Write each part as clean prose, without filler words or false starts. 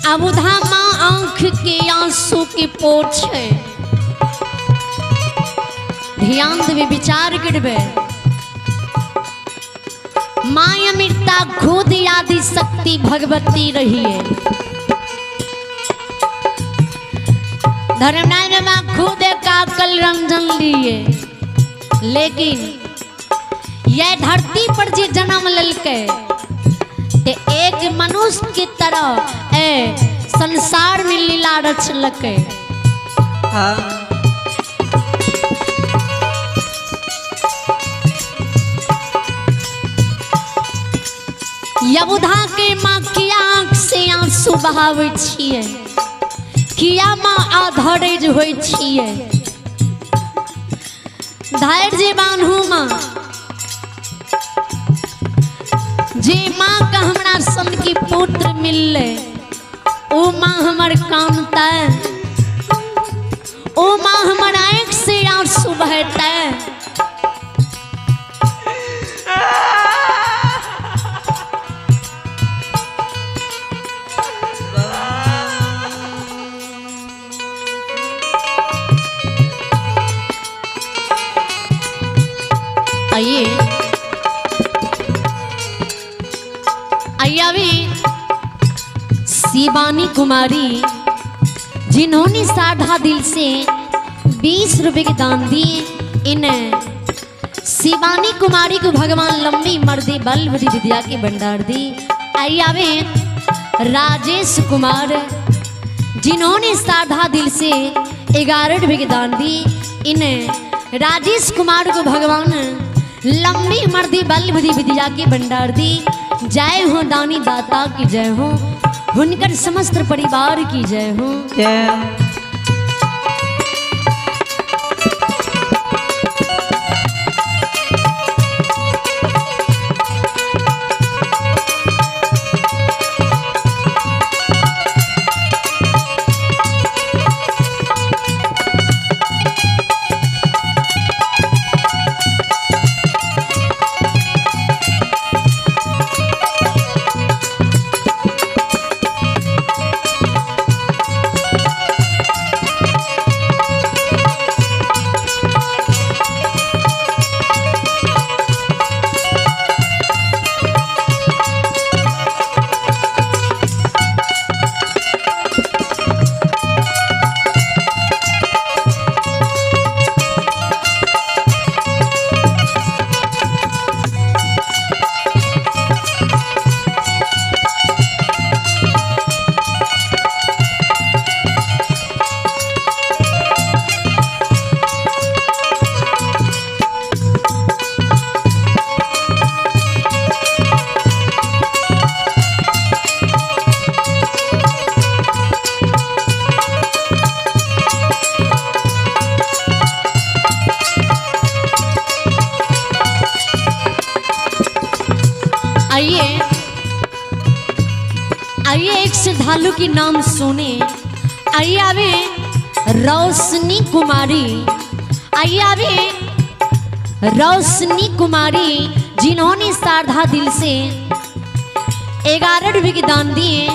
अबुधा माँ आँख के आंसू के पोछे। ध्यान देवे, विचार करबे। माँ अमृता खुद आदि शक्ति भगवती रही है। धर्मनारायण माँ खुद काकल रंजन लिए, लेकिन यह धरती पर जे जन्म ललके ते एक मनुष्य की तरह ए संसार में लीला रचलके। हाँ। यबुधा के माँ किया आँख से आंसू बहावे छियै, किया माँ आधरेज होइ छियै। धैर्य बान्हू माँ, जे माँ का हमरा सन के पुत्र मिलले ओ माँ हमर कानता, ओ माँ हमर आँख से आंसू बहता। आइए आइए अभी शिवानी कुमारी, जिन्होंने साधा दिल से 20 रुपए के दान दिए, इन शिवानी कुमारी को भगवान लंबी मर्दी बल बुद्धि विद्या के भंडार दी। आइए आवे राजेश कुमार, जिन्होंने साधा दिल से 11 रुपए के दान दिए, इन राजेश कुमार को भगवान लंबी मर्दी बल बुद्धि विद्या के भंडार दी। जय हो दानी दाता की जय हो, हुनकर समस्त परिवार की जय हो। जय। आइए आइए एक श्रद्धालु की नाम सुने। आइए आवे रोशनी कुमारी, आइए आवे रोशनी कुमारी, जिन्होंने श्रद्धा दिल से 11 रुपये के दान दिए।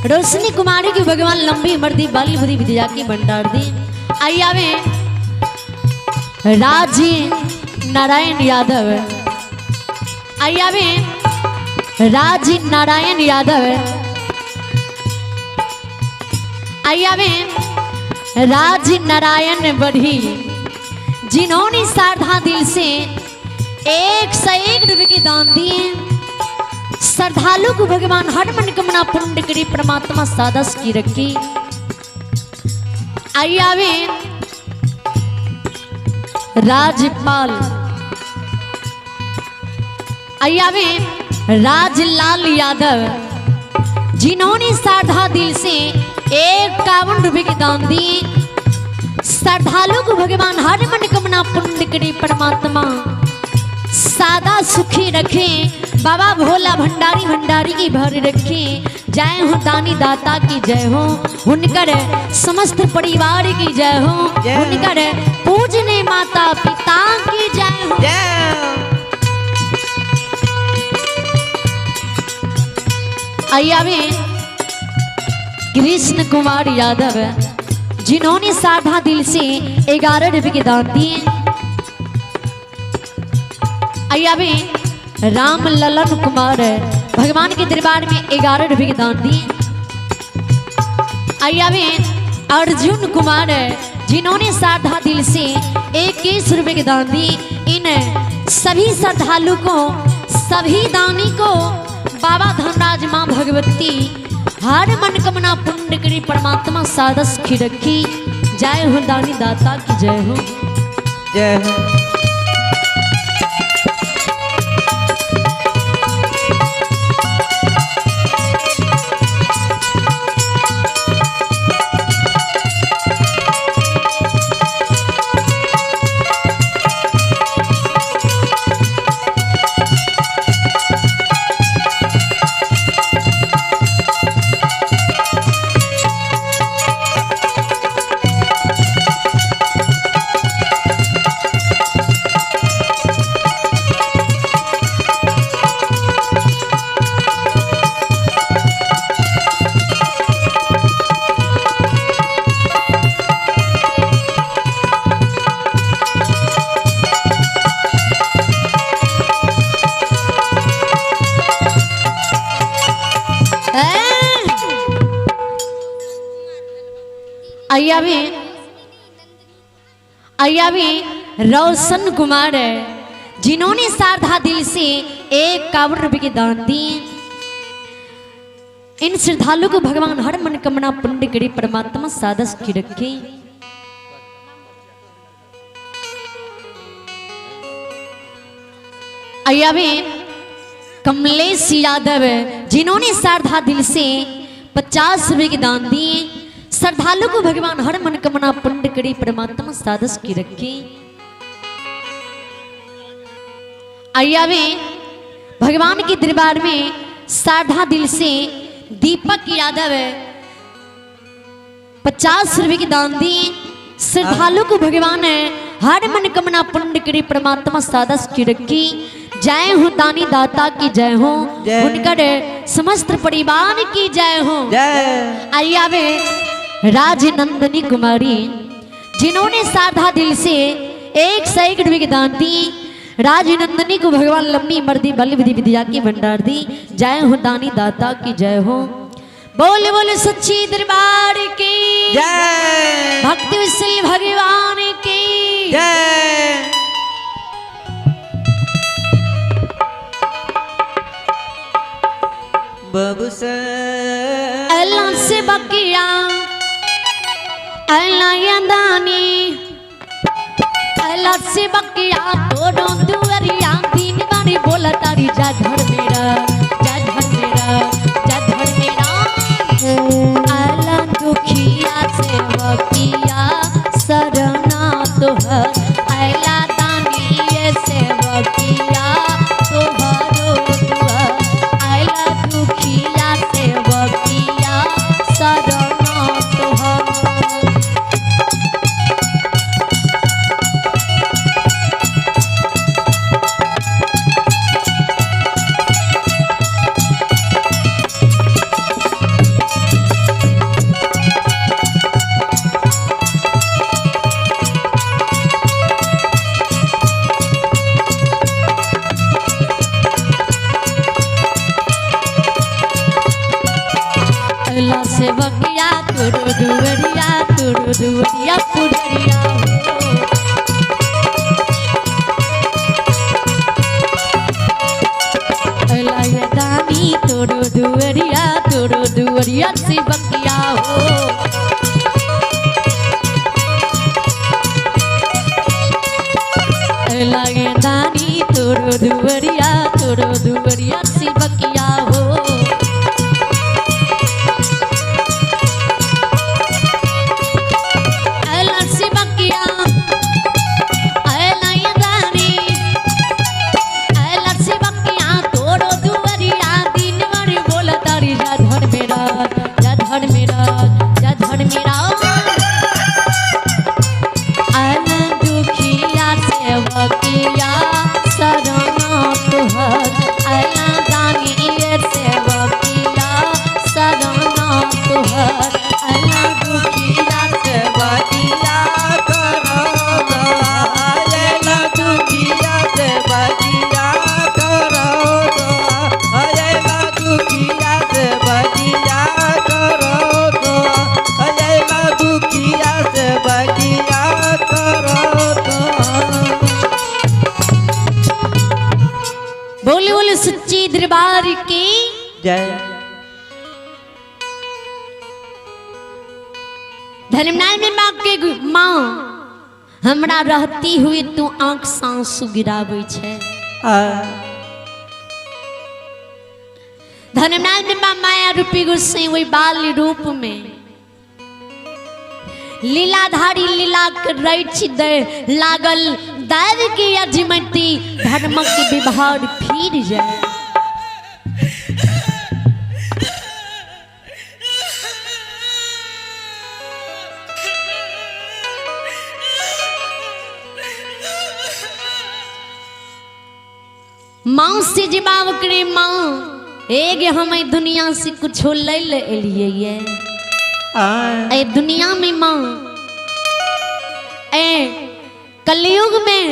रोशनी कुमारी की भगवान लंबी मर्दी बल बुद्धि विद्या की भंडार दी। आइए आवे राजी नारायण यादव, आइए आवे राज नारायण यादव, आइए आवे राज नारायण बढ़ी, जिन्होंने श्रद्धा दिल से 101 रुपये के दान दिए। श्रद्धालु को भगवान हर मनकामना पूर्ण करी, परमात्मा सादस की रखी। आइए आवे राजपाल, आइए आवे राजलाल यादव, जिन्होंने श्रद्धा दिल से 51 रुपये के दान दिए। श्रद्धालु को भगवान हर मनकामना पूर्ण करे, परमात्मा सादा सुखी रखे, बाबा भोला भंडारी भंडारी की भर रखे। जय हो दानी दाता की जय हो, उनकर समस्त परिवार की जय हो, उनकर पूजने माता पिता की जय हो। आइए आवे कृष्ण कुमार यादव, जिन्होंने साधा दिल से 11 रुपए के दान दिए। आइए राम ललन कुमार भगवान के दरबार में 11 रुपए के दान दिए। आइए अर्जुन कुमार, जिन्होंने साधा दिल से 21 रुपए के दान दिए। इन सभी श्रद्धालु को, सभी दानी को बाबा धनराज माँ भगवती हर मनकामना पुण्य करी परमात्मा सादस की रखी। जय हो दानी दाता की जय हो। जय हो। आइए रोशन कुमार, जिन्होंने साधा दिल से 51 रुपए के दान दिए। इन श्रद्धालु को भगवान हर मनकामना पुण्य करे परमात्मा सादस की रखे। आइए कमलेश यादव, जिन्होंने श्रद्धा दिल से 50 रुपए के दान दिए। श्रद्धालु को भगवान हर मनकामना पुण्य करे परमात्मा सादस की रखे। आइए भगवान के दरबार में श्रद्धा दिल से दीपक यादव 50 रुपए के दान दिए। श्रद्धालु को भगवान हर मनकामना पुण्य करे परमात्मा सादस की रखी। जय हो दानी दाता की जय हो, उनकर समस्त परिवार की जय हो। आइए राजनंदनी कुमारी, जिन्होंने साधा दिल से 101 रुपए के दान दिए। राजनंदनी को भगवान लंबी मर्दी बल विधि विद्या की भंडार दी। जय हो दानी दाता की जय हो। बोल बोल सच्ची दरबार की जय, भक्ति विसल भगवान की जय। बाबू से अल्लाह से बकिया अल्लाह दानी अल्लाह से बकिया तोड़ो दुअरिया दिन बारी बोला तारी जा घर मेरा, जा घर मेरा, जा घर मेरा। अल्लाह दुखिया से बकिया शरणा तोहर, अल्लाह दानी से बकिया तोहरो दुअर, अल्लाह दुखिया से बकिया शरणा तोहर। अल्लाह से बकिया तुरु दुवरिया तुरु दुवरिया पुजरिया हो। अल्लाह ये दानी तुरु दुवरिया से बकिया हो। अल्लाह ये दानी तुरु दुवरिया से बकिया हो। दुखिया सेवकिया शरणा तुहर, अल्लाह दुखिया से बगिया करो तो, अये माँ दुखिया से बगिया करो तो। बोले बोले सच्ची दरबार की जय। धर्मनाल में माँ के माँ हमरा रहती हुई तू आंख सांसु गिराबै छै। आ धर्मनाल में माँ माया रूपी गुस्से वही बाल रूप में लीलाधारी लीला के रचि दे लागल दैव की अजमती धर्मक विभार फिर जाए। माँ से जवाब करे माँ एगे हम एहि दुनिया से कुछो लै ले एलियै ये। आ ए दुनिया में माँ ए कलयुग में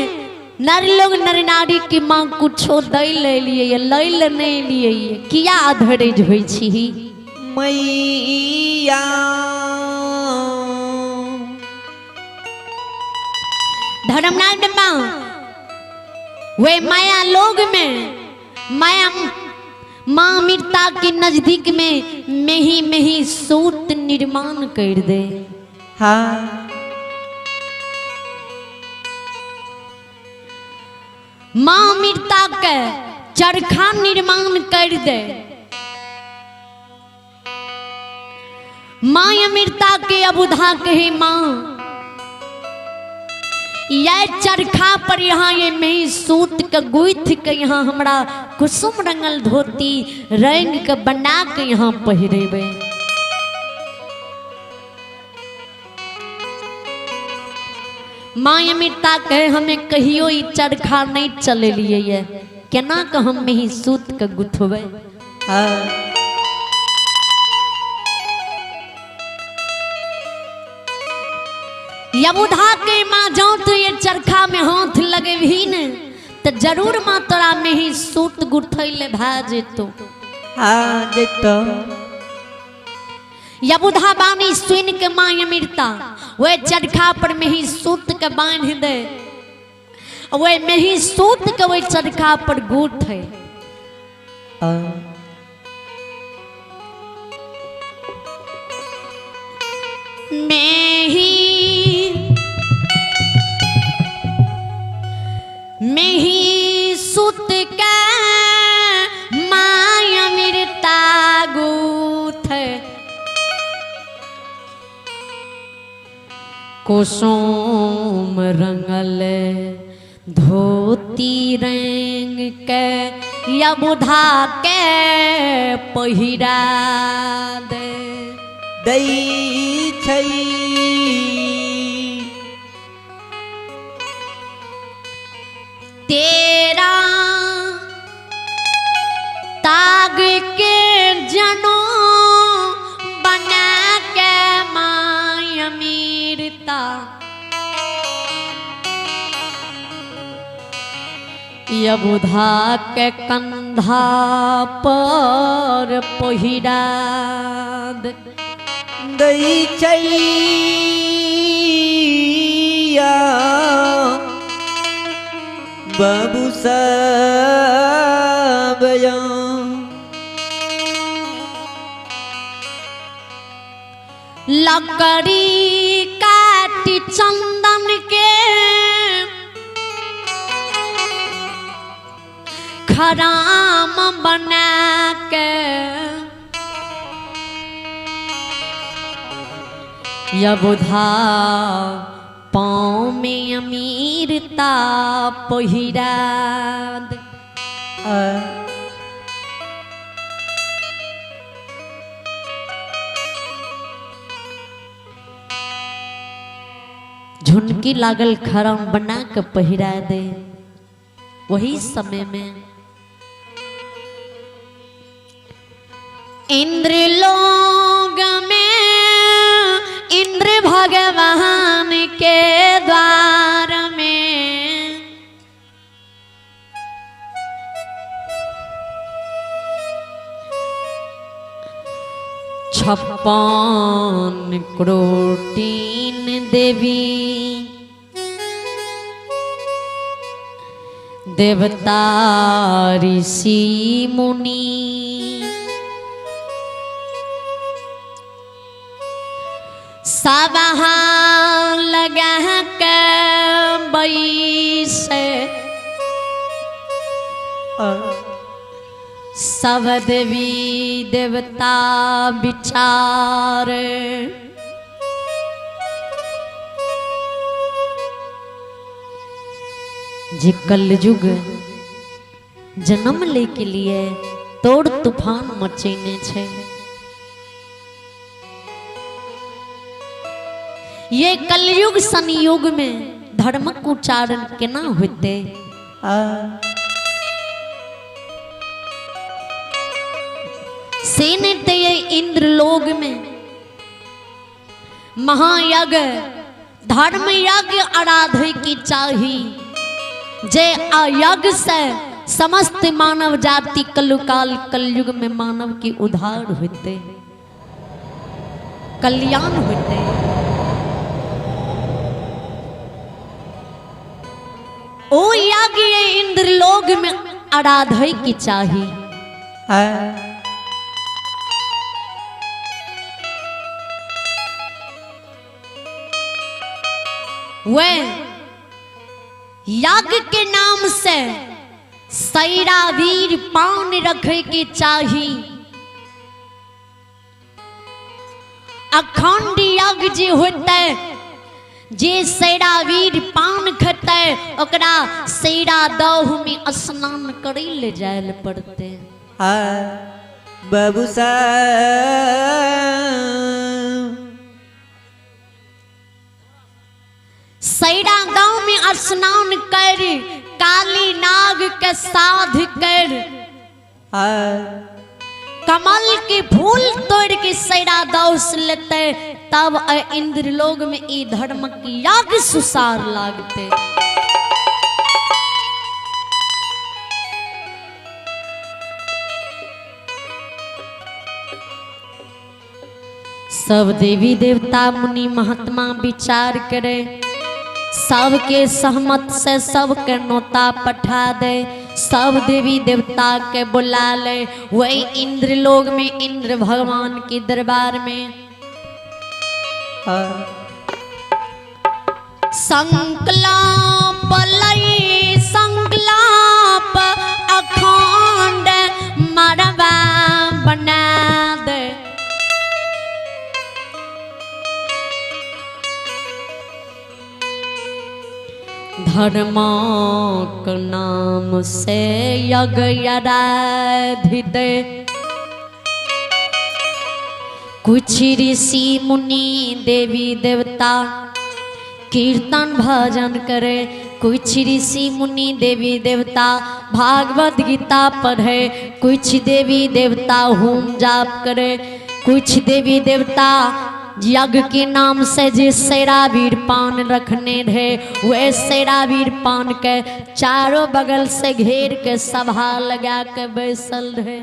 नर लोग नर नारी के माँ कुछो दै ले एलियै ये, लै ले नहीं एलियै ये। किया अधरेज होइ छी? मैया धर्मनाथ माँ वे माया लोग में माया माँ अमृता के नजदीक में मेही मेही सूत निर्माण कर दे। हाँ माँ अमृता के चरखा निर्माण कर दे। माँ अमृता के अबुधा कहे माँ यह चरखा पर यहाँ ये मेही सूत के गुथ के यहाँ हमरा कुसुम रंगल धोती रंग के बना के यहाँ पहिरेबे। माँ अमृता कहे हमें कहियो ई चरखा नहीं चलेलिए ये, केना के हम मेही सूत के गुथबे? हाँ यमुधा के माँ जाऊं तो ये चरखा में हाथ लगे भी न तो जरूर माँ तोरा में ही सूत गुथैले भा जेतो। हाँ जेतो। यमुधा बानी सुन के माँ अमृता वह चरखा पर में ही सूत के बांध दे, वह में ही सूत के वह चरखा पर गुथ है। मेही सुत के माया अमृता गुथ कुसुम रंगल धोती रंग के यमुधा के पहिरा दे। दै छै तेरा ताग के जनो बना के माय अमृता यबुधा के कंधा पर पहिरा दे। दै छै बाबू साहब लकड़ी काटी चंदन के खराम बना के यबुधा पाँव में अमीरता पहिरा दे। झुनकी लागल खरम बना के पहिरा दे। वही समय में इंद्र लोग में इंद्र भगवान के द्वार में 56 क्रोटीन देवी देवता ऋषि मुनि सभा लगा के बैसे सब देवी देवता विचार जे कलयुग जन्म ले के लिए तोड़ तूफान मचेने छे। ये कलयुग संयुग में धर्मक उच्चारण केना होते? से नहीं ते ये इंद्रलोक में महायज्ञ धर्म यज्ञ आराधे की चाही, जे अयज्ञ से समस्त मानव जाति कलुकाल कलयुग में मानव की उद्धार होते, कल्याण होते। ओ यज्ञ ये इंद्रलोक में आराधे की चाही। वह यज्ञ के नाम से सैरावीर पान रखे के चाही। अखंड यज्ञ जे होते, जे सैरावीर पान खेते ओकरा सैरा दह में स्नान करे ले जायल पड़ते। बाबू साहब सैरा गांव में स्नान कर काली नाग के साध कर कमल के फूल तोड़ के सैरा दौस लेते, तब इंद्रलोक में ई धर्म की यज्ञ सुसार लागते। सब देवी देवता मुनि महात्मा विचार करे, सबके सहमत से सबके नोता पठा दे, सब देवी देवता के बुला ले वही इंद्रलोक में इंद्र भगवान के दरबार में। संकल्प लई संकल्प अखंड मरवा बना दे। धर्मक नाम से यज्ञ आराधित कुछ ऋषि मुनि देवी देवता कीर्तन भजन करे, कुछ ऋषि मुनि देवी देवता भागवत गीता पढ़े, कुछ देवी देवता होम जाप करे, कुछ देवी देवता यज्ञ के नाम से जे सैरावीर पान रखने रहे वे सैरावीर पान के चारों बगल से घेर के सभा लगा के बैसल रहे।